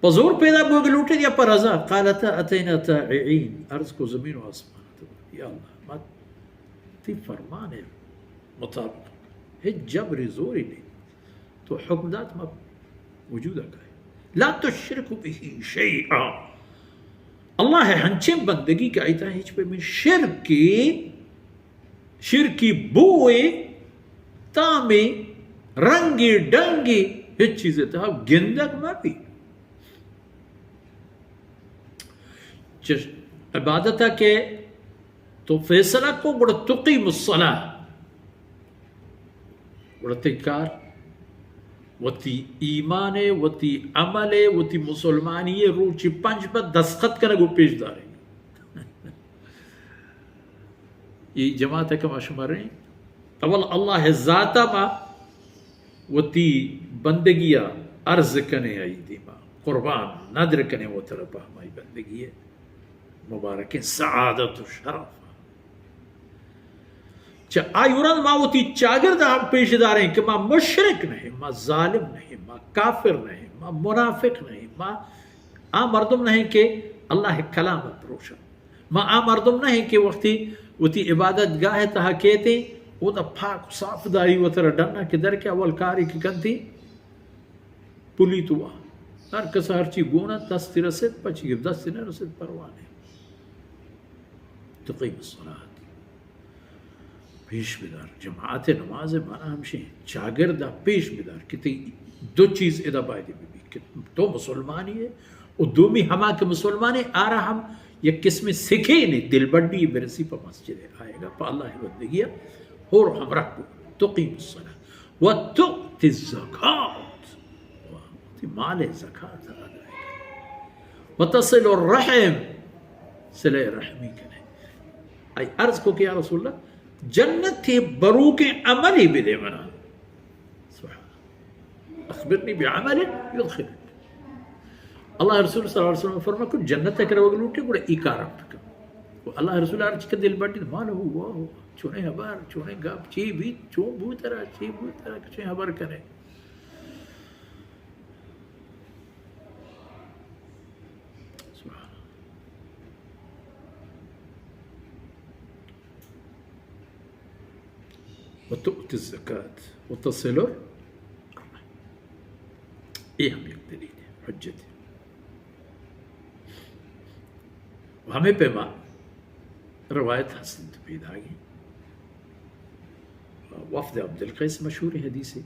پہ زور پیدا بوگ لوٹیت یا پہ رضا؟ قالتا اتینا طائعین، عرض کو زمین و آسمان تو، یا اللہ، ما تئی فرمان مطابق، ہچ جبری زوری نہیں، تو حکم دات ما وجود کائے۔ لا تشرک به شیئا، اللہ ہنچیں بندگی کہ آئی تہا ہچ پیمیں شرکی، شرکی بوئے، تامے، رنگے، ڈنگے، ہچ چیزے تہا گندگ مہ بی۔ چہ عبادت کہ تو فیصلہ کو، گڑا تقیم الصلاة، گڑا تئی کار وتی ایمان ء، وتی عمل ء، وتی مسلمانی ء روچی پنچ پہ دستخط کنگ و پیش دارے۔ اے جماعت ء کہ ما شما رئیں، اول اللہ ء ذات ء ما وتی بندگی ء عرض کنیں آئی دیما، قربان ندر کنیں وترا پہ ہمائی بندگی ء مبارکیں سعادت و شرف۔ چہ آئی ورند ما وتی چاگرد ء ہم پیش داریں کہ ما مشرک نہیں، ما ظالم نہیں، ما کافر نہیں، ما منافق نہیں، ما آ مردم نہیں کہ اللہ ء کلام ء پروشن۔ ما آ مردم نہ ایں کہ وقتی وتی عبادت گاہ ء تہا کیت ایں، اودا پاک و صاف داری وترا ڈنا کہ در کہ اول کاری کہ کنت ایں، پلی تو آ۔ ہر کس ہرچی گون ات، دستی رسیت، پچی گپت، دستی نہ رسیت، پرواہ نہیں۔ تقیم الصلاة۔ پیش بدار۔ جماعت نماز مانا ہمشی چاگرد ء پیش بدار کہ تئی دو چیز ادا باید بہ بیت کہ تو مسلمانی ہے و دومی ہما کہ مسلمان ہے، آرا ہم یک قسم سکین دلبڈی برسی پہ مسجد آئے گا، پہ اللہ بندگی ہور ہمراہ کو۔ تقیم الصلاة و تؤتی الزکات، و وتی مال زکات ادا، و تصل الرحم، صلہ رحمی کنے۔ آئی عرض کو کہ یا رسول اللہ، جنت ء بروکیں عملے بدے منا۔ سبحان اللہ۔ اخبرنی بعمل یدخلک۔ اللہ رسول صلی اللہ علیہ وسلم فرما کہ جنت ء کہ روگ لوٹے، گڑا ای کار ہم بکن۔ و اللہ رسول ہر چکہ دل بڈی، ما لہو واہ، چونیں ہبر، چونیں گپ، چی بیت، چون بوت ترا، چی بوت ترا، چونیں ہبر کنے۔ سبحان اللہ۔ و تؤتی الزکات و تصل الرحم۔ اے ہم یک دلیل ہے، حجت ہے۔ و ہمیں پیما روایت ہست انت پیداگی۔ وفد عبدالقیس مشہور حدیث ہے۔